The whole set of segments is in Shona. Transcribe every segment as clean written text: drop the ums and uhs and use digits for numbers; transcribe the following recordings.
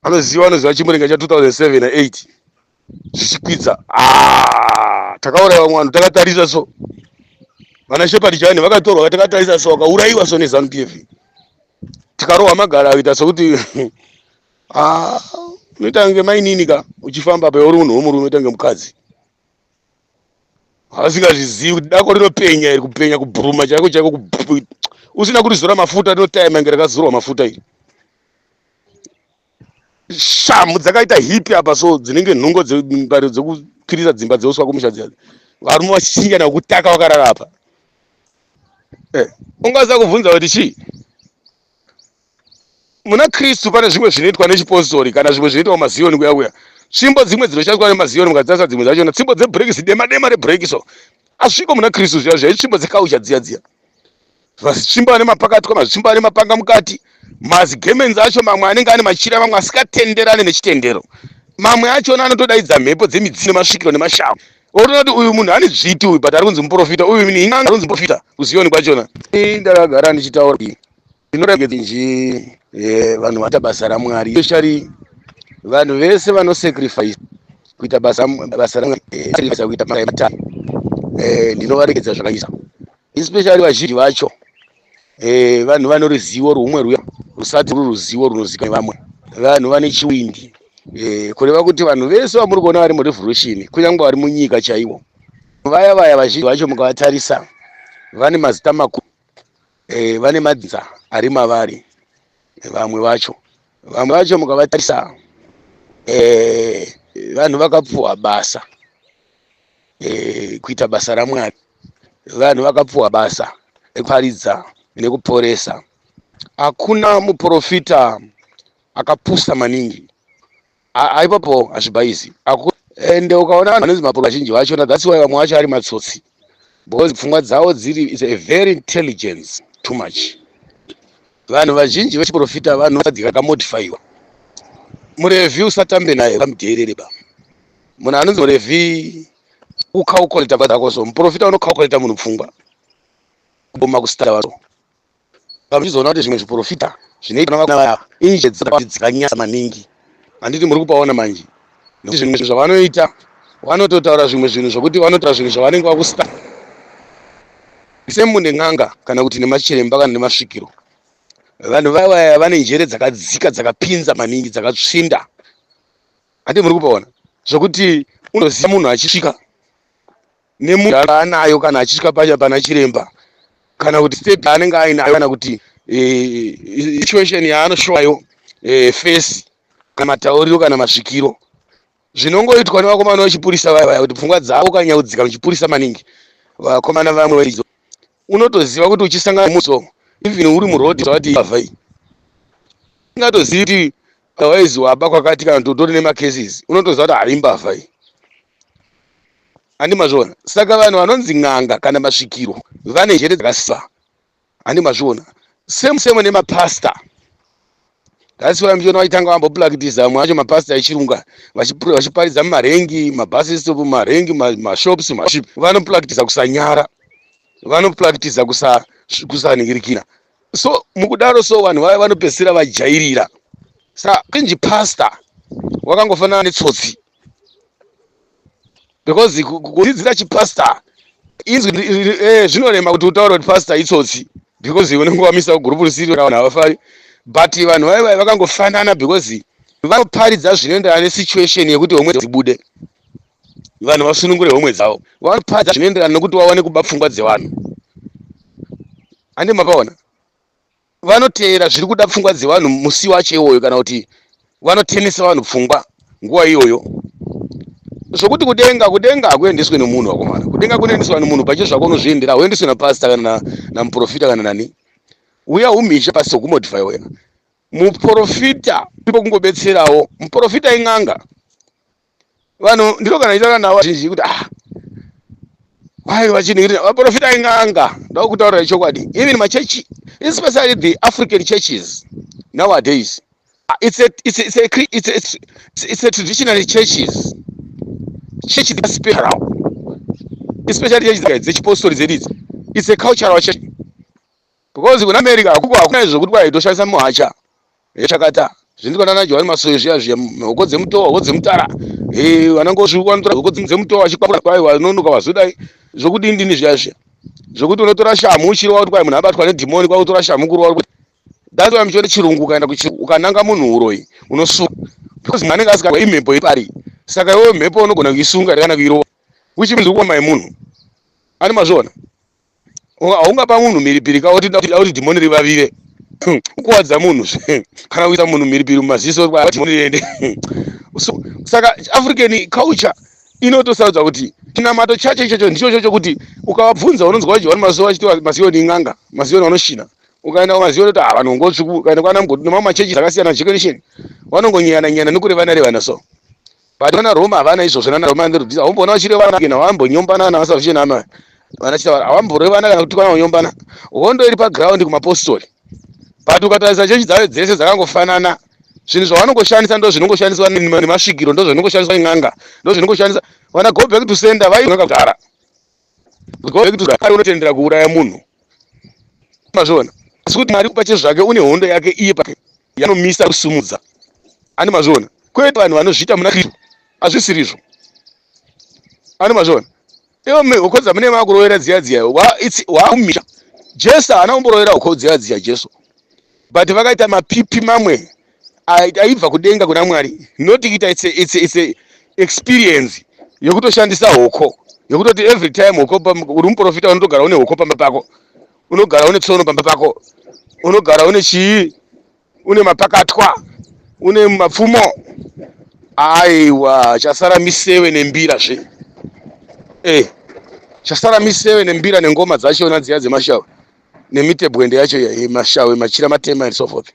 Anoziva, anoziva Chimurenga cha 2007 na 8 zvichikwidza. Ah, takauraya vamwe vanhu takatarisa. So vana Shepard Chani vakatorwa takatarisa, so vakaurayiwa so neZANU PF. Tikarohwa magara akuita sekuti, ah, unoita kunge mainini ka uchifamba pa uri munhu wemurume, unoita kunge mukadzi. Asingazvizivi kuti dako rinopenya iri, kupenya, kubhuruma chaiko chaiko, usina kurizora mafuta rinotayama inge rakazorwa mafuta iri. Shamu dzakaita hipi apa, so dzinenge nhungo dzembare dzekukwirisa dzimba dzeuswa kumusha dziya. Varume vachichinjana kutaka vakarara apa. Ungasa kubvunza kuti chii muna Kristu. Pane zvimwe zvinoitwa nechipostori kana zvimwe zvinoitwa mumaziyoni kuya kuya. Tsvimbo dzimwe dzinoshandiswa nemaziyoni, mukadzasa dzimwe dzachona, tsvimbo dzebhureki, dema dema rebhureki, so asviko muna Kristu zviya zviya. Itsvimbo dzekaucha dziya dziya, mazitsvimbo ane mapakatwa, mazitsvimbo ane mapanga mukati, mazigemenzi acho mamwe anenge ane machira, mamwe asikatenderane nechitendero, mamwe achona anotodaidza mhepo dzemidzimu nemasvikiro nemashawo. Otoona kuti uyu munhu ane dzviti uyu, but ari kunzi muprofita uyu, in'anga, ari kunzi muprofita kuziyoni kwachona. Ndakagara ndichitaura, ndinoregedza vanhu vaita basa raMwari, especially vanhu vese vanosacrifice kuita basa raMwari, kuita matare. Ndinovaregedza zvakanyisa, especially vazhinji vacho vanhu vano ruzivo rumwe ruya rusati ruri ruzivo runozikanwa nevamwe. Vanhu vane chiwindi, kureva kuti vanhu vese vamuri kuona vari murevolution, kunyange vari munyika chaivo, vaya vaya, vazhinji vacho mukavatarisa vane mazita makuru, vane madzinza ari mavari. Vamwe vacho mukavatarisa, vanhu vakapuwa basa kuita basa raMwari. Vanhu vakapuwa basa rekuparidza nekuporesa. Hakuna muprofita akapusa maningi. Aipapo hazvibhaisi. Ende ukaona vanhu vanonzi mapro, vazhinji vachona, that's why vamwe vacho ari matsotsi, because pfungwa dzavo dziri is a very intelligence too much. Vanhu vazhinji vechiprofita, vanhu vakamodifaiwa. Murevhi usatambe naye, kamuteerere ba. Munhu anonzi murevhi ucalculata dzako, so muprofita unocalculata munhu pfungwa kuboma kusitara vacho. Muchizoona kuti zvimwe zviprofita zvinoitwa inje dzakanyasa maningi. Handiti muri kupaona manje? Nekuti zvimwe zvinhu zvavanoita, vanototaura zvimwe zvinhu zvokuti vanotaura zvinhu zvavanenge vakusta semune n'anga kana kuti nemachiremba kana nemasvikiro. Vanhu vavaya vane njere dzakadzika, dzakapinza maningi, dzakatsvinda. Handi muri kupaona zvokuti unoziva munhu achisvika nemunhu anayo kana achisvika pacha pana chiremba, kana kuti step yaanenge ainayo, kana kuti situation yaanoshowayo, face kana matauriro kana masvikiro. Zvinongoitwa nevakomana vechipurisa vaya vaya, kuti pfungwa dzavo ukanyaudzika muchipurisa maningi, vakomana vamwe veidzo, unotoziva kuti uchisangana muso, even uri murodhi, vati mbavha iyi, ungatozivi kuti otherwise waba kwakati kana kuti utori nemacases, unotoziva kuti hai, mbavha iyi. Handi mazviona? Saka vanhu vanonzi n'anga kana masvikiro vane njere dzakasiba. Handi mazviona? Same same nemapasta. That's why muchiona vachitanga vambopractisa vamwe vacho, mapasta echirungu, vachiparidza mumarengi, mabus stop, marengi, mashops, maship. Vanopractisa kusanyara, vanopractisa kusaningirikina. So mukudaro, so vanhu vaya vanopedzisira vajairira. Saka kinji pastor wakangofanana netsotsi, because kudzidzira chipasta inzwi zvinorema kuti utaure kuti pastor itsotsi, because unenge wamisa gurupu risiri, vanhu havafari. But vanhu vaya vaya vakangofanana, because vanoparidza zvinoenderana nesituation yekuti homwe dzibude, vanhu vasunungure homwe dzavo. Vanoparidza zvinoenderana nekuti vawane kuba pfungwa dzevanhu. Handi mapaona? Vanoteera zviri kuda pfungwa dzevanhu musi wacho iwoyo, kana kuti vanotenesa vanhu pfungwa nguva iyoyo. Zvokuti kudenga, kudenga hakuendeswi nemunhu, vakomana. Kudenga kunoendeswa nemunhu pache zvako, unozviendera. Hauendeswi napasta kana namuprofita kana nani. Uya umhizha pasi wekumodify wena. Muprofita ipo kungobetserawo. Muprofita in'anga. Vanhu ndiro kana ichitaura navo vazhinji kuti, ah, why vachiningirira vaprofita in'anga. Ndakutaurira chokwadi, even machechi, especially the African churches nowadays, it's a traditional churches, church spiritual, especially church dzechipostori dzedu idzi. It's a cultural church, because kuna America hakuko, hakuna izvo kuti kwai toshandisa muhacha yechakata. Zvinoitwa nana Johani Masowe zviya zviya, hoko dzemutowa, hoko dzemutara, eh, vanangosvi vanotora hoko dzemutowa vachikwapura, kwai vanonoka vazodai, zvokudini dini zviya zviya, zvokuti unotora shamhu uchirova kuti kwai munhu abatwa nedhimoni, kwakutora shamhu kurova kuti. That's why muchiona chirungu, ukaenda kuchirungu ukananga munhu uroyi unosunga, because munhu anenge asika imhepo ipari. Saka iwewe mhepo unogona kuisunga kana kuirova, which means uri munhu ani mazviona. Haungapa munhu mhiripiri kaoti kuti dhimoni rivavire, kukuwadza munhu kana kuisa munhu mhiripiri mumaziso, dhimoni riende. So, saka African culture inotosarudza kuti chinamato chacho ichocho ndicho chokuti ukavabvunza unonzwa vaJohani Masowe vachiti Maziyoni in'anga, Maziyoni vanoshina. Ukaenda kuMaziyoni kuti vanhu ngotsvuku, ukaenda kwana Mugoti nemamwe machechi akasiyana jekenisheni, vanongonyeyana nyeyana nekurevana revana. So but vana Roma havana izvozvo. Nana Roma nderudzi haumboona vachirevana, havambonyombana navasafisheni ama vanachita, havamborevana kana kuti kana kunyombana. Hondo iri paground kumapostori, but ukatarisa chechi dzayo dzese dzakangofanana. Zvinhu zvavanongoshandisa ndo zvinongoshandiswa nemasvikiro, ndo zvinongoshandiswa nen'anga, ndo zvinongoshandisa vana go back to sender. Vain'anga kudhara, go back to unotendera kuuraya munhu, mazviona? Asi kuti Mwari kupa chezvake une hondo yake iye pake yanomisa kusumudza ani, mazviona? Kwete vanhu vanozviita muna Kristu, hazvisirizvo ani, mazviona? Ivo hoko dzamune makurovera dziya dziya waakumisha. Jesu haana kumborovera hoko dziya dziya Jesu, but vakaita mapipi mamwe aibva kudenga kuna Mwari, not kuita it's a experience yekutoshandisa hoko, yekutoti every time hoko. Uri muprofita, unotogara une hoko pamba pako, unogara une tsono pamba pako, unogara une chii, une mapakatwa, une mapfumo. Aiwa, chasara misewe nembira zve. Chasara misewe nembira nengoma dzachona dziya dzemashawe nemitebwende yacho yemashawe, machira matema and so forth.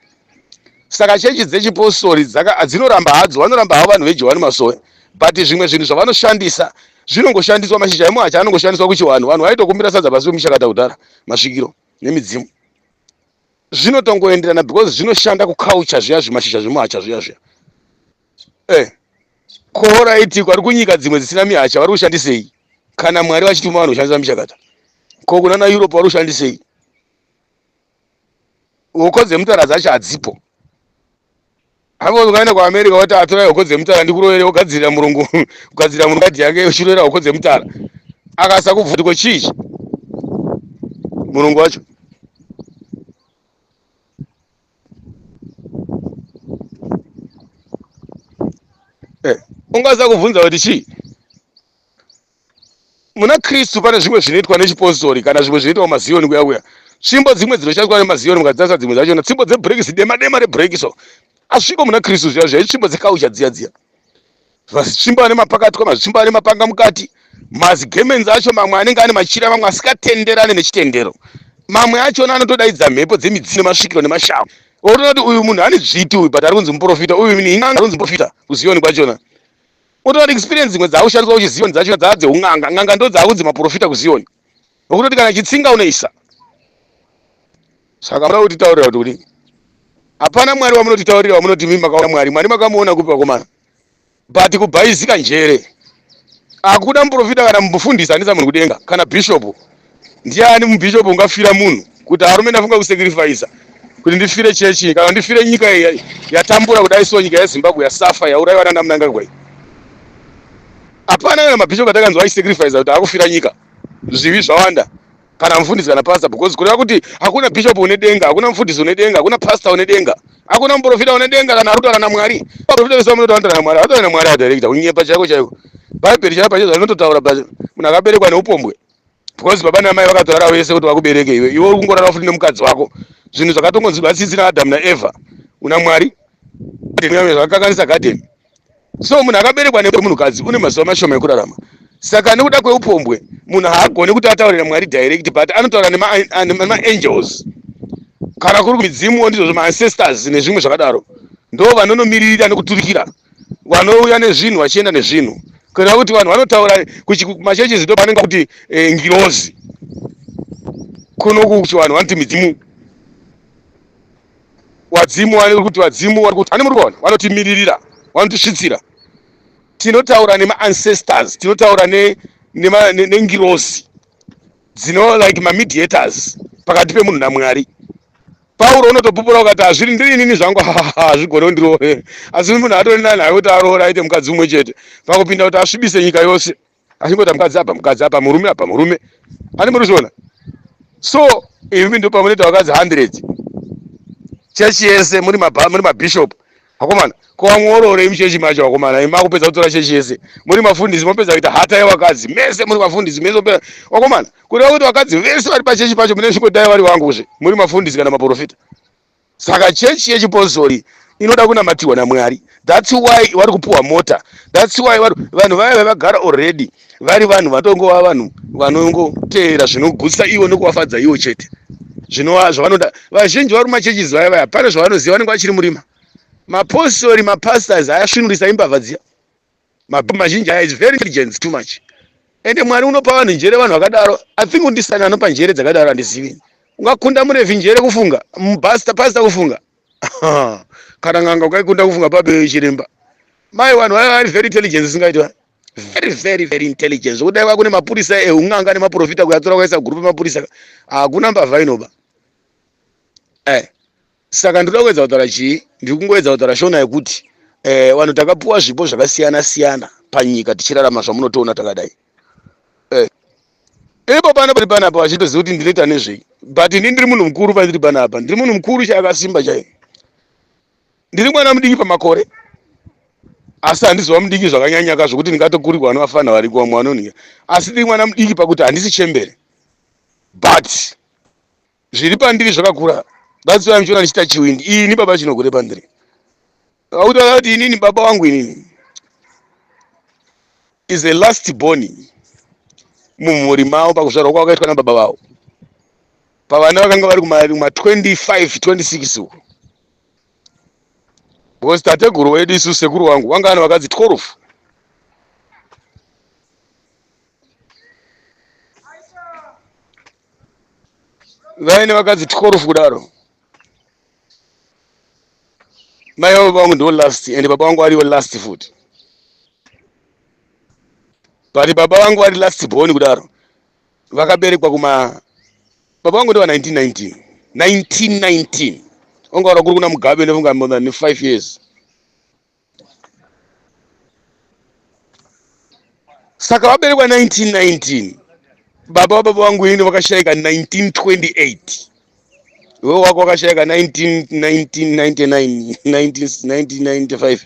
Saka chechi dzechipostori dzinoramba hadzo, vanoramba havo vanhu veJohani Masowe, but zvimwe zvinhu zvavanoshandisa zvinongoshandiswa. Mashizha emuhacha anongoshandiswa kuchivanhu. Vanhu vaitokumbira sadza pasi pemushakata kudhara. Masvikiro nemidzimu zvinotongoenderana because zvinoshanda kuculture zviya, zvimashizha zvemuhacha zviya zviya. Koraiti vari kunyika dzimwe dzisina mihacha vari kushandisei kana Mwari vachituma vanhu kushandisa mishakata? Ko kunana Europe vari kushandisei? Hoko dzemutara dzacho hadzipo havo. Ukaenda kuAmerica wati atorai hoko dzemutara ndikurovere, wogadzirira murungu, kugadzirira murungu kadhi yake uchirovera hoko dzemutara, akasakubvuti ko chii murungu wacho? Ungasa kubvunza kuti chii muna Kristu. Pane zvimwe zvinoitwa nechipostori kana zvimwe zvinoitwa mumaziyoni kuya kuya, tsvimbo dzimwe dzinoshandiswa nemaziyoni, mukadzarisa dzimwe dzachona tsvimbo dzebhureki, dema dema rebhureki, so asviko muna Kristu zviya zviya, itsvimbo dzekaucha dziya dziya, mazitsvimbo ane mapakatwa, mazitsvimbo ane mapanga mukati, mazigemenzi acho mamwe anenge ane machira, mamwe asikatenderane nechitendero, mamwe achona anotodaidza mhepo dzemidzimu nemasvikiro nemashawo. Otoona kuti uyu munhu ane dzviti uyu, but ari kunzi muprofita uyu, in'anga, ari kunzi muprofita kuziyoni kwachona. Otoona kuti experience dzimwe dzaakushandiswa kuchiziyoni dzacho dzaa dzeun'anga, n'anga ndo dzaakunzi maprofita kuziyoni, nokutoti kana chitsinga unoisa. Saka muda kutitaurira kuti kudii? Hapana Mwari wamunotitaurira, wamunoti mimi makaona Mwari. Mwari makamuona kupi, vakomana? But kubhaizika njere akuda muprofita kana mufundisi anisa munhu kudenga kana bhishopu. Ndiani mubhishopu ungafira munhu kuti arume, ndafunga kusacrifice kuti ndifire chechi kana ndifire nyika yatambura kudai? So nyika yeZimbabwe yasafa, yaurayiwa nana Mnangagwa. Hapana kana mabhishopu atakanzwa aisacrifice kuti akufira nyika, zvivi zvawanda, kana mufundisi kana pastor, because kureva kuti hakuna bishop une denga, hakuna mufundisi une denga, hakuna pastor une denga, hakuna muprofita une denga kana ari kutaura naMwari. Vaprofita vese vamunoti vanotaura naMwari, havatauri naMwari adirector. Kunyepa chaiko chaiko. Bhaibheri chaipo pacho zvinototaura, munhu akaberekwa neupombwe, because baba namai vakatorara vese kuti vakubereke iwe, iwe uri kungorara futi nemukadzi wako, zvinhu zvakatongonzirwa tsitsi naAdhamu naEvha una Mwari zvakakanganisa gadheni. So munhu akaberekwa nemunhukadzi une mazuva mashoma ekurarama. Saka nekuda kweupombwe munhu haagoni kuti ataure naMwari direct, but anotaura nemaangels kana kuri kumidzimu, ndizvozvo, maancestors nezvimwe zvakadaro, ndo vanonomiririra nekuturikira, vanouya nezvinhu vachienda nezvinhu. Kureva kuti vanhu vanotaura kumachechi ndo vanenge kuti ngirozi, kunoku kuchivanhu vanoti midzimu, wadzimu vari kuti, vadzimu vari kuti, ane muri kuona, vanotimiririra, vanotisvitsira. Tinotaura nemaancestors, tinotaura nengirozi dzino like mamediators pakati pemunhu naMwari. Pauro unotopupura ukati hazviri ndiri inini zvangu hazvigone kundiroore asi munhu atori nani hayo kuti aroore aite mukadzi umwe chete pakupinda kuti asvibise nyika yose achingoita mukadzi apa mukadzi apa murume apa murume ani muri kuzviona so imi ndo pamunoita vakadzi hundreds chechi yese muri muri mabishop Vakomana, ko vamwe oroorei muchechi macho vakomana, imi makupedza kutora chechi yese. Muri mafundisi mopedza kuita hata yevakadzi. Mese muri mafundisi mese mopedza. Vakomana, kureva kuti vakadzi vese vari pachechi pacho mune zvingodai vari vangu zve. Muri mafundisi kana maporofita. Saka chechi yechipostori inoda kunamatiwa naMwari. That's why vari kupuwa mota. That's why vari vanhu vaya vagara already vari vanhu vatongova vanhu vanongoteera zvinogutsa ivo nekuvafadza ivo chete. Zvinova zvavanoda. Vazhinji vari mumachurches vaya vaya pane zvavanoziva vanenge vachiri murima. Mapostori, mapastors ayasvinurisa imbavha dziya. Mazhinji aya is very intelligent too much. Ende Mwari unopa vanhu njere vanhu vakadaro. I think ndisani anopa njere dzakadaro handizivi. Ungakunda murevi njere kufunga, mupastor pastor kufunga. Kana n'anga ukaikunda kufunga pabe chiremba. Mai vanhu vaya vari very intelligent singaiti very very very intelligent zvekuti dai kune mapurisa eun'anga nemaprofita kuyatora kuaisa group emapurisa hakuna mbavha inoba eh Saka ndinoda kuedza kutaura chii? Ndiri kungoedza kutaura shona yekuti eh, vanhu takapuwa zvipo zvakasiyana siyana panyika tichirarama zvamunotoona takadai. Eh, ipo pano pari panapa vachitoziva kuti ndinoita nezvei, but ini ndiri munhu mukuru pandiri panapa, ndiri munhu mukuru chaakasimba chaiyo. Ndiri mwana mudiki pamakore asi handizova mudiki zvakanyanya ka zvekuti ndingatokurirwa nevafana variko vamwe vanonhinga, asi ndiri mwana mudiki pakuti handisi chembere but Zviri pandiri zvakakura. That's why muchiona ndichiita chiwindi. Ini baba chinogure pandiri. Vakuti kuti inini baba wangu inini is a last born mumhuri mavo pakuzvarwa kwavo kwakaitwa nababa vavo. Pavana vakanga vari kuma 25 26 uko. Because tateguru wedu isu sekuru wangu vanga vane vakadzi 12. Vaine vakadzi 12 kudaro. Mai vavo vangu ndivo last and baba vangu varivo last futi. But baba vangu vari last born kudaro. Vakaberekwa kuma baba vangu ndiva 1919. 1919. Vanga vari kuri kuna Mugabe ndofunga more than 5 years. Saka vaberekwa 1919 baba vababa vangu ini vakashaika 1928 iwe wako wakashaika 1999 1995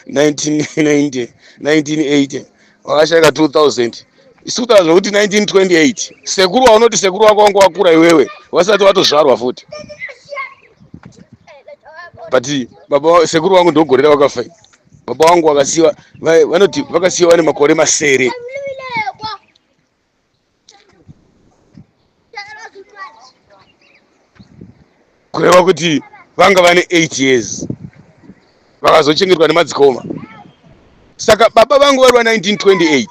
1990 1980 wakashaika 2000 isu kutaura zvekuti 1928 sekuru waunoti sekuru wako wangu wakura iwewe vasati watozvarwa futi but baba sekuru vangu ndogore ravakafa baba vangu vakasiwa vanoti vakasiwa vane makore masere kureva kuti vanga vane 8 years vakazochengetwa nemadzikoma saka baba vangu vari va 1928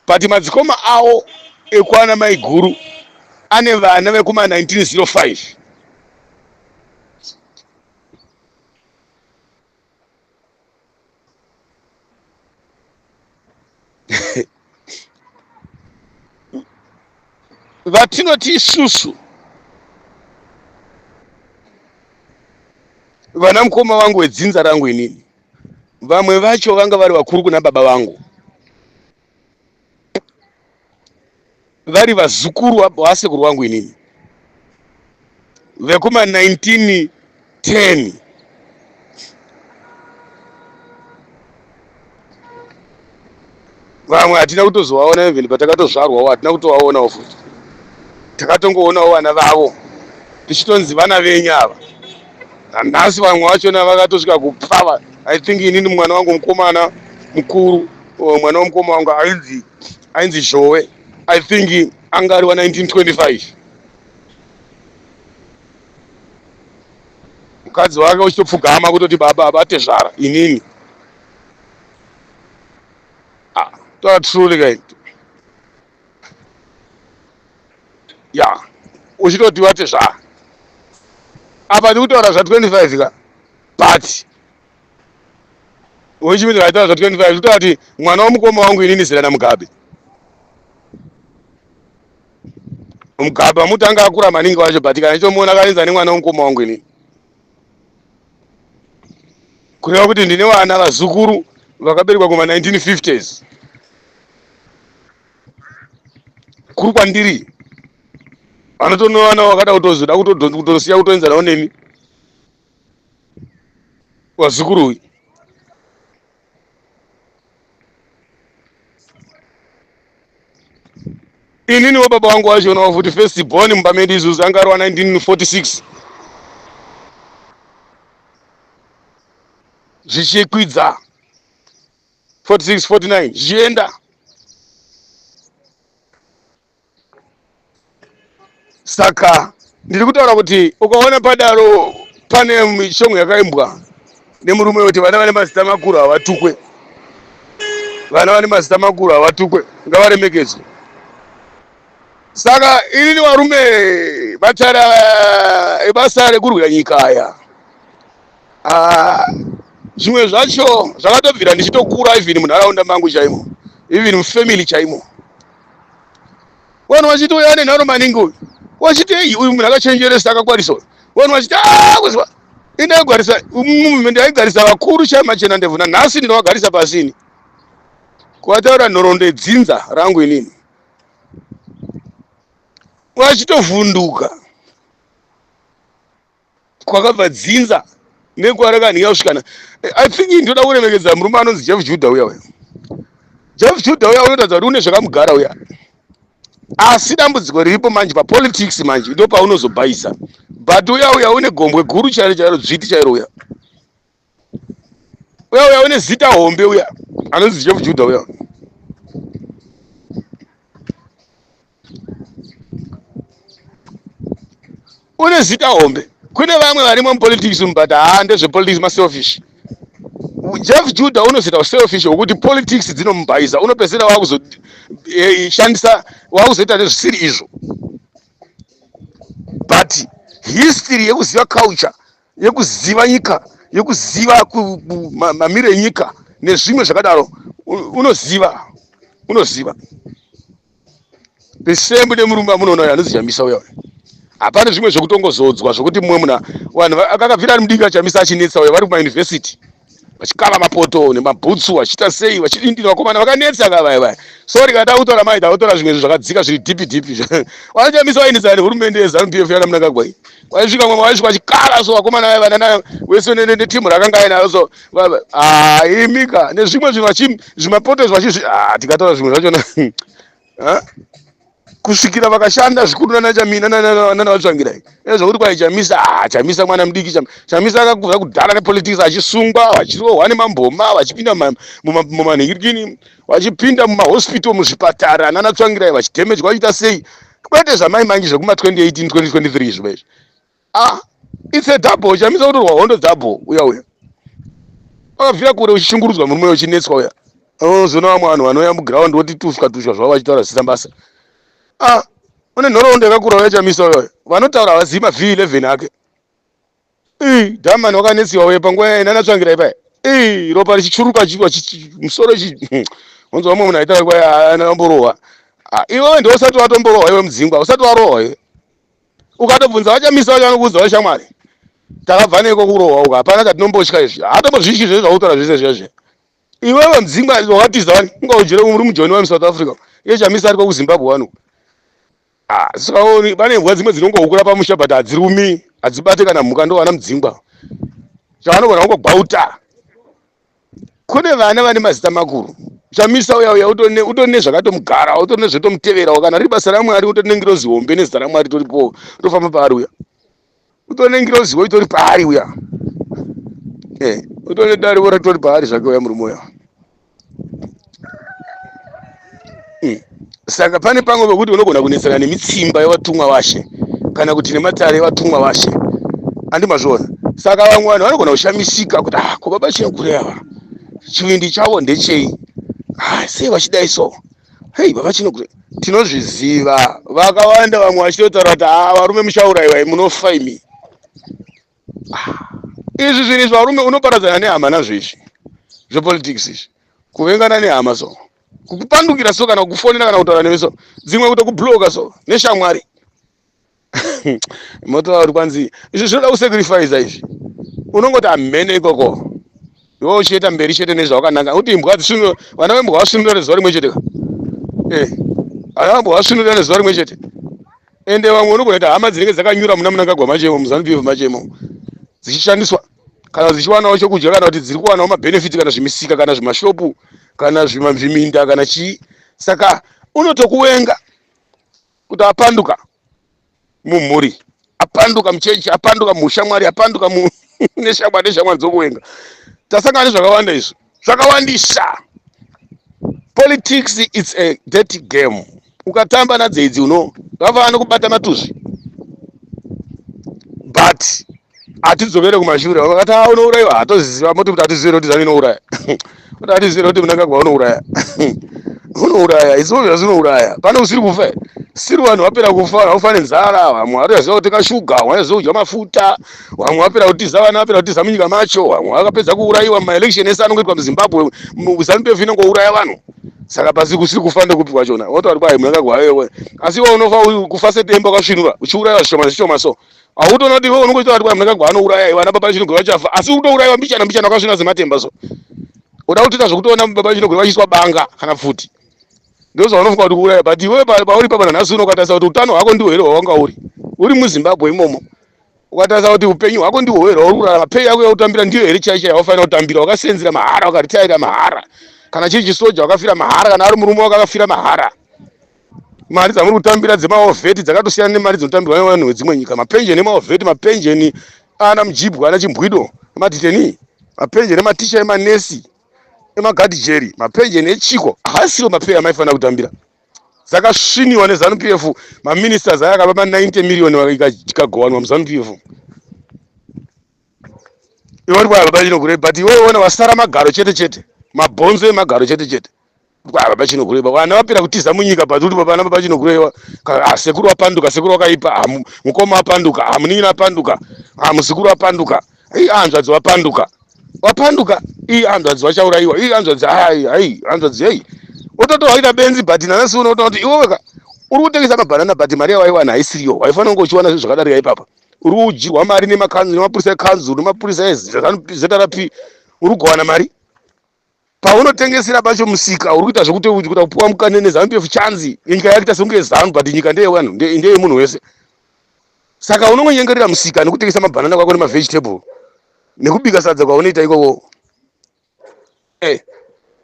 but madzikoma awo ekwana maiguru ane vana vekuma 1905 Vatinoti isusu vana mukoma vangu vedzinza rangu inini, vamwe vacho vanga vari vakuru kuna baba vangu. Vari vazukuru vasekuru vangu inini vekuma 1910 vamwe hatina kutozovaona even patakatozvarwawo hatina kutovaonawo futi takatongoonawo vana vavo tichitonzi vana venyu ava nanhasi vamwe vachona vakatosvika kupfava i think inini mwana wangu mukomana mukuru mwana wemukoma wangu ainzi ainzi Zhowe I think anga ari wa 1925 mukadzi wake uchitopfugama kutoti baba abatezvara inini ah, toa truly kai ya uchitoti vatezvara apa ndikutaura zva 25 ka but which means vaitaura zva 25 kutaura kuti mwana wamukoma wangu inini zera namugabe. Mugaba muti anga akura maningi wacho but kana ndichomuona akaenza nemwana wemukoma wangu inini. Kureva kuti ndine vana vazukuru vakaberekwa kuma 1950s. Kuri kwandiri vanotonovana vakada kutozoda kutosiya kutoenzanawo neni vazukuru uyu. Ininiwo baba vangu vachionawo futi first born mumba medu isusu anga ari wa 1946 zvichikwidza 46 49 zvichienda. Saka ndiri kutaura kuti ukaona padaro pane mishongo yakaimbwa nemurume wekuti vana vane mazita makuru havatukwe, vana vane mazita makuru havatukwe, ngavaremekedzwe. Saka inini varume matare ebasa rekurwira nyika aya ah, zvimwe zvacho zvakatobvira ndichitokura even munharaunda mangu chaimo even mufamily chaimo vanhu vachiti uyo ane nharo maningi uyu vachiti ei uyu munhu akachenjeresa akakwarisa uyu vanhu vachiti ah, kuziva indaigarisa movement aigarisa vakuru chai machena ndebvu nanhasi ndinovagarisa pasi ini kuvataura nhoroondo yedzinza rangu inini vachitovhunduka kwakabva dzinza nekwarakanhiya kusvikana. I think ndoda kuremekedza murume anonzi Jeff Judah uya uya. Jeff Judah uya unoratidza kuti une zvakamugara uya. Asi dambudziko riripo manje papolitics manje ndo paunozobhaisa. But uya uya une gombwe guru chairo chairo dzviti chairo uya. Uya uya une zita hombe uya anonzi Jeff Judah uya. Une zita hombe. Kune vamwe varimo mupolitics umu but haa ndezvepolitics maselfish. Jeff Judah unozoita uselfish hwekuti politics dzinomubhaisa unopedzisira wakuzoshandisa eh, wakuzoita nezvisiri izvo. But history yekuziva culture yekuziva nyika yekuziva mamiro enyika nezvimwe zvakadaro unoziva unoziva the same nemurume amunoona uyo anonzi Chamisa uya uyo hapana zvimwe zvekutongozodzwa zvekuti mumwe munhu vanhu akakabvira ari mudiki aChamisa achinetsa uyo vari kumayunivhesiti vachikava mapoto nemabhutsu vachiita sei vachidindira vakomana vakanetsa ka vaya vaya sorry kana takutora mai takutora zvimwe zvinhu zvakadzika zviri deep deep vachamisa vainetsa nehurumende yeZanu PF yana Mnangagwa iyi vaisvika mwe vaisvika vachikava so vakomana vaya vanana wese netimu rakanga ainaro so ah, imika nezvimwe zvinhu vachi zvimapoto izvi vachizvi ah, tikatora zvimwe zvachona kusvikira vakashanda zvikuru nana Chamina nana vaTsvangirai ezvokuti kwai Chamisa ah, Chamisa mwana mudiki Chamisa akakubva kudhara nepolitics achisungwa vachirohwa nemamboma vachipinda mumanhingirikini vachipinda mumahospital muzvipatara nana Tsvangirai vachidhemejwa vachiita sei kwete zvamai manji zvekuma 2018 2023 izvo izvi ah it's a double Chamisa kutorwa hondo double uya uya akabvira kure uchishungurudzwa murume uchinetswa uya unozoona vamwe vanhu vanouya muground voti tushwa tushwa zvavo vachitaura zvisina basa ah une nhoroondo yakakura uya Chamisa uyoyo vanotaura havazivi ma V11 ake ii dhamani wakanetsiwa uye panguva yaina natsvangira ipaya ii ropa richichuruka musoro ichi wanzwa vamwe munhu aitaura kwaya anamborohwa ah, iwewe ndiwe usati watomborohwa iwe mudzingwa usati warohwa iwe ukatobvunza vachamisa vacho vanokuudza vashamwari takabva neko kurohwa uko hapana chatinombotya izvi hatombozvityi zvese zvakutaura zvese zvezve iwewe mudzingwa wakatiza wani unga ujere muri mujoni wani South Africa iye chamisa ariko kuZimbabwe wani ah sikaoni pane mbwa dzimwe dzinongohukura pamusha but hadzirumi hadzibate kana mhuka ndo vana mudzingwa chavanogona kungogwauta kune vana vane mazita makuru chamisa uya uya utori nezvakatomugara utori nezvotomuteverawo kana riri basa ramwari utori nengirozi hombe nezita ramwari toripo tofamba paari uya utori nengirozi wo itori paari uya eh utori nedare wo ratori paari zvake uya murume uya mm. Saka pane pamwe pekuti unogona kunetsana nemitsimba yevatumwa vashe kana kuti nematare evatumwa vashe andi mazviona saka vamwe vanhu vanogona kushamisika kuti ah ko baba Chinogure ava chivindi chavo ndechei ah sei vachidai so hei baba Chinogure tinozviziva vakawanda vamwe vachitotaura kuti ah varume muchauraiwa munofa imi ah, izvi zvinhu izvi varume unoparadzana nehama nazvo izvi zvepolitics izvi kuvengana nehama so kukupandukira so kana kukufonera kana kutaura newe so dzimwe kutokubloka so neshamwari. Motaura kuti kwanzi izvi zvinoda kusacrifice izvi. Unongoti amhene ikoko. Iwe uchiita mberi chete nezvawakananga. Kuti imbwa dzisvinura, vana vembwa vasvinura nezuva rimwe chete ka. Eh. Vana vembwa vasvinura nezuva rimwe chete. Ende vamwe unogona kuita hama dzinenge dzakanyura muna Mnangagwa machemo, muZanu PF machemo. Dzichishandiswa kana dzichiwanawo chokudya kana kuti dziri kuwanawo mabenefit kana zvimisika kana zvimashopu kana zviminda kana chii. Saka unotokuwenga kuti apanduka mumhuri apanduka muchechi apanduka mushamwari apanduka mu neshamwari neshamwari dzokuwenga tasangana nezvakawanda izvi zvakawandisa politics its a dirty game ukatamba nadzo idzi uno vafana nokubata matuzvi but hatidzokere kumashure vakati ah, unourayiwa hatoziva moti kuti hatizive kuti zanu inouraya kuti hatizive kuti mnangagwa unouraya unouraya it's obvious unouraya pane usiri kufa siri vanhu vapera kufa vanhu vakufa nenzara vamwe vatoziva kutenga shuga vamwe vatoziva kudya mafuta vamwe vapera kutiza vana vapera kutiza munyika macho vamwe vakapedza kuurayiwa maelection ese anongoitwa muzimbabwe zanu pf inongouraya vanhu saka pasi kusiri kufa ndekupi kwachona wotaura kuti kwai mnangagwa wewe asi iwe unofa kufa setemba wakasvinura uchiuraiwa zvishoma zvishoma so hautoona kuti iwe unongoita kuti kwai mnangagwa anouraya iwe ana baba chinogwe vachafa asi utouraiwa mbichana mbichana wakasvina sematemba so uda kutoita zvekutoona baba chinogwe vachiiswa banga kana pfuti ndozvaunofunga kuti kuuraya but iwe pauri papa nanhasi uno ukatarisa kuti utano hwako ndiwo here hwawanga uri uri muzimbabwe imomo ukatarisa kuti upenyu hwako ndiwo here wauri kurarama pei yako yautambira ndiyo here chaicho yaufanira kutambira wakasenzera mahara wakaritaira mahara kana chiri chisoja wakafira mahara kana ari murume wako akafira mahara mari dzamuri kutambira dzemaovheti dzakatosiyana nemari dzinotambirwa nevanhu vedzimwe nyika mapenjeni emaovheti mapenjeni ana mujibwa ana chimbwido emadhiteni mapenjeni ematicha emanesi emagadhijeri mapenjeni echiko haasiwo mapei amaifanira kutambira dzakasviniwa nezanu p f maministers aya akaba ma 90 million ikagovanwa muzanu p f iwe uri baba chinogurei but iwe uona wasara magaro chete chete mabhonzo emagaro chete chete Kwa baba Chinogurei vana vapera kutiza munyika but uri baba baba Chinogurei ah, sekuru wapanduka sekuru wakaipa ah, mukoma wapanduka ah, munin'ina wapanduka ah, muzukuru wapanduka ii hanzvadzi wapanduka wapanduka ii hanzvadzi vachaurayiwa ii hanzvadzi ai ai hanzvadzi ei ototo waita benzi but nanasi unoona kuti iwe ka uri kutengesa mabhanana but mari yawaiwana haisiriyo waifanira kunge uchiwana zvinhu zvakadarika ipapa uri kudyirwa mari nemakanzuru nemapurisa ekanzuru nemapurisa ezrp uri kugowana mari paunotengesera pacho musika uri kuita zvekuti kuita kupiwa mukana nezanu pf chanzi nyika yakuita sekunge zanu but nyika ndeyevanhu ndeyemunhu wese saka unongonyengerera musika nekutengesa mabhanana kwako nemavegetable nekubika sadza kwaunoita ikoko eh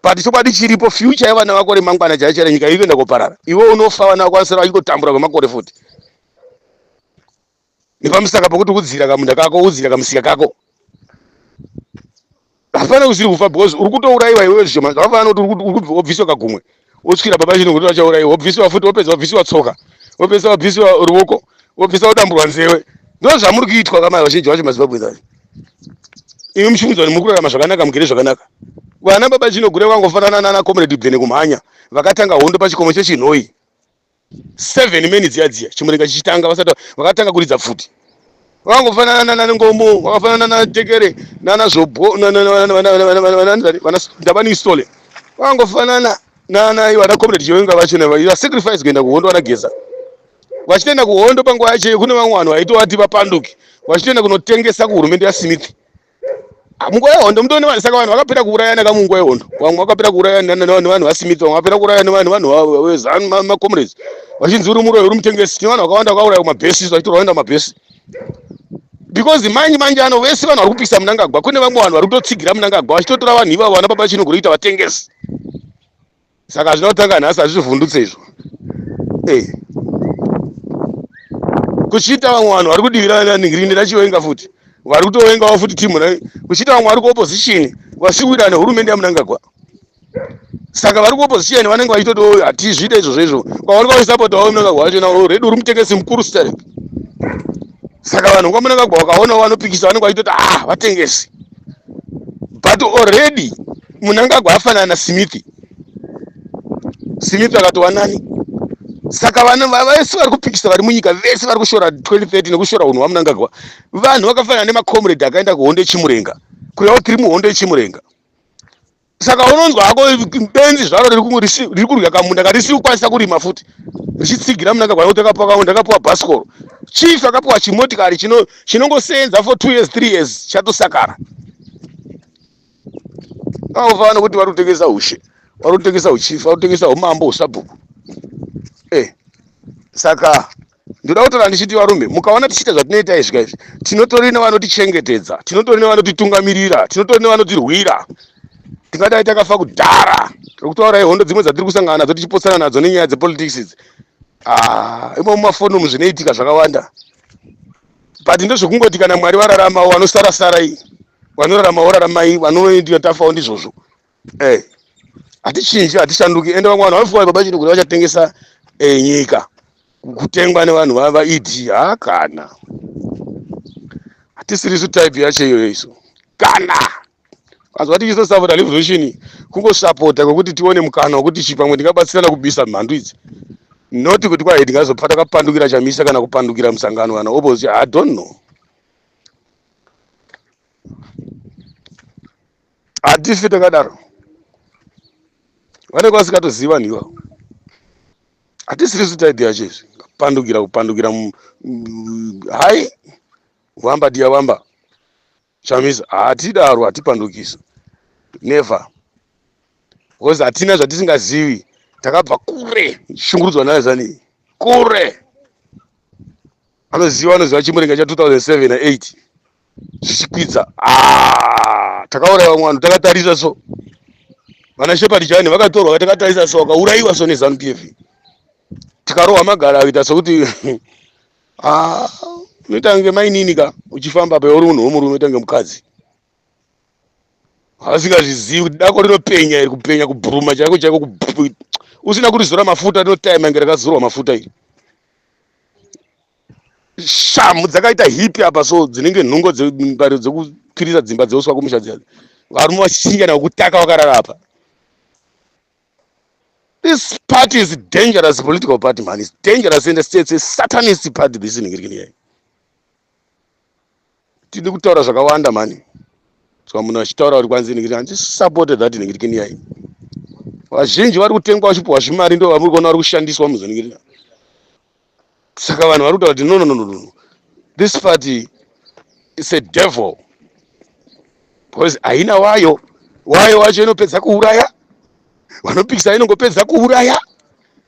but chokwadi chiripo future yevana vako remangwana chaiyo chaiyo nyika iri kuenda koparara iwe unofa vana vako vanosara vachingotambura kwemakore futi nepamusaka pokuti udzira kamunda kako udzira kamusika kako hapana usiri kufa because uri kutourayiwa iwewe zvishoma zvakafanana kuti uri wobviswa kagumwe wotswira baba chino kuti vachaurayiwa wobviswa futi wopedza wobviswa tsoka wopedza wobviswa ruoko wopedza wodamburwa nzewe ndo zvamuri kuitwa kama vazhinji vacho mazimbabwe acho imi muchifungidzwa kuti muri kurarama zvakanaka mugere zvakanaka vana baba chinogure vangofanana nana comrade bvene kumhanya vakatanga hondo pachikomo chechinhoyi 7 meni dziya dziya chimurenga chichitanga vasati vakatanga kuridza pfuti vakangofanana nana ngomo vakafanana nana tekere nana zvobo ndabani isole vakangofanana nana ivo ana comrade chiwenga vacho neva sacrifice kuenda kuhondo vanageza vachitoenda kuhondo panguva yacho kune vamwe vanhu vaitovati vapanduki vachitoenda kunotengesa kuhurumende yasmith Ah, munguva yehondo mutone vanhu saka vanhu vakapera kuurayana ka munguva yehondo vamwe vakapera kuurayana nevanhu vasmith vamwe vakapera kuurayana nevanhu vanhu vezanu macomrades vachinzi uri muroyi uri mutengesi tine vanhu vakawanda vakauraya kumabhesi vachitorwa vaenda kumabhesi because manje manje ano vese vanhu vari kupikisa munangagwa kune vamwe vanhu vari kutotsigira munangagwa vachitotora vanhu ivavo vana baba chinogona kuita vatengesi saka hazvina kutanga nhasi hazvivhundutse izvo eh. kuchiita vamwe vanhu vari kudivi raningirinde rachivenga futi vari kutovengawo futi timu kuchiita vamwe vari kuopposition vasiwira nehurumende yamunangagwa saka vari kuopposition vanenge vachitoti oh, hatizvide izvozvo izvo kwavanenge vachisapotawo munangagwa wacho na redu uri mutengesi mukuru sterek saka vanhu kwamunangagwa vakaonawo vanopikisa vanenge vachitoti ah vatengesi but already Munangagwa afanana na Smith. Smith akatova nani. Saka vanhu vese vari kupikisa vari munyika vese vari kushora 2030 nekushora hunhu hwaMunangagwa. Vanhu vakafanana nemacomrade akaenda kuhondo yeChimurenga. Kureva kuti tiri muhondo yeChimurenga. Saka unonzwa hako benzi zvaro riri kurya kamunda karisiri kukwanisa kurima futi richitsigira Mnangagwa nekuti akapuwa kamunda, akapuwa bhasikoro. Chief akapuwa chimotikari chinongosenza for 2 years, 3 years chatosakara. Avo nokuti vari kutengesa ushe, vari kutengesa uchief, vari kutengesa umambo, usabhuku. Saka ndoda kutaura ndichiti varume, mukaona tichiita zvatinoita izvi kaizvi, tinotori nevanotichengetedza, tinotori nevanotitungamirira, tinotori nevanotirwira. Tingadai takafa kudhara. Tiri kutaura hondo dzimwe dzatiri kusangana nadzo tichipotsana nadzo nenyaya dzepolitics idzi. Imo mumafoni umu zvinoitika zvakawanda, but ndezvekungoti kana Mwari vararamawo vanosara sarai, vanorarama voraramai, vanoenda tafawo ndizvozvo. Hatichinji, hatishanduki. Ende vamwe vanhu vanofunga baba chino kuti vachatengesa nyika kutengwa nevanhu vaED. Hakana, hatisirisu type yacho iyoyo isu. Kana vanzwa tichizosapota revolution, kungosapota kwekuti tione mukana wekuti chipamwe tingabatsirana kubisa mhandu idzi, noti kuti kwai tingazopa takapandukira Chamisa kana kupandukira musangano kana opposition. I don't know, hatifi takadaro. Vanenge vasingatozivi vanhu ivavo. Hatisirisu type yacho izvi, kupandukira kupandukira hai wamba diya wamba Chamisa, hatidaro, hatipandukisi, never, because hatina zvatisingazivi. Takabva kure, shungurudzwa naZANU kure. Anoziva, anoziva chimurenga cha2007 na8 zvichikwidza. Ah, takauraya vamwe vanhu takatarisa. So vana Shepard Jani vakatorwa takatarisa, so vakaurayiwa so neZANU PF. Tikarohwa magara akuita sekuti, ah, unoita kunge mainini ka uchifamba pa uri munhu womurume, unoita kunge mukadzi. Vasingazvizivi kuti dako rinopenya iri, kupenya kubhuruma chaiko chaiko, usina kurizora mafuta rinotaima inge rakazorwa mafuta iri. Shamu dzakaita hipi apa, so dzinenge nhungo dzembare dzekupirisa dzimba dzeuswa kumusha dziya. Varume vachichinjana kutaka vakarara apa. This party is dangerous political party, man. It's dangerous in the States. It's a satanist party, this thing. Tidi kutaura zvakawanda mani. Saka munhu achitaura kuti kwanzi ningiri, handisupporte that ningirikini yai. Vazhinji vari kutengwa vachipiwa zvimari, ndo vamuri kuona vari kushandiswa muzoningirina. Saka vanhu vari kutaura kuti no, no, no, no, no, this party is a devil because haina wayo. Wayo wacho inopedza kuuraya vanopikisa, inongopedza kuuraya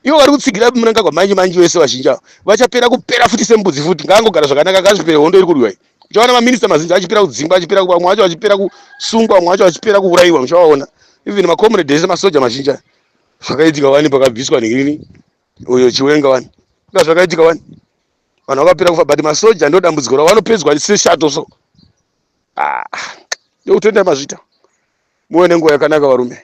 ivo vari kutsigira Mnangagwa. Manje manje vese vazhinji ava vachapera kupera futi sembudzi futi. Ngaangogara zvakanaka, ngazvipere. Hondo iri kurwiwa iyi, uchaona maminista mazhinji achipera kudzingwa, achipera, vamwe vacho vachipera kusungwa, vamwe vacho vachipera kuurayiwa. Muchavaona even macomrade ese, masoja mazhinji aya. Zvakaitika wani pakabviswa nhingirini uyo Chiwenga wani, nga zvakaitika wani, vanhu vakapera kufa. But masoja ndo dambudziko ravo, vanopedzwa seshato. So, ah, ndokutenda mazvita, muve nenguva yakanaka varume.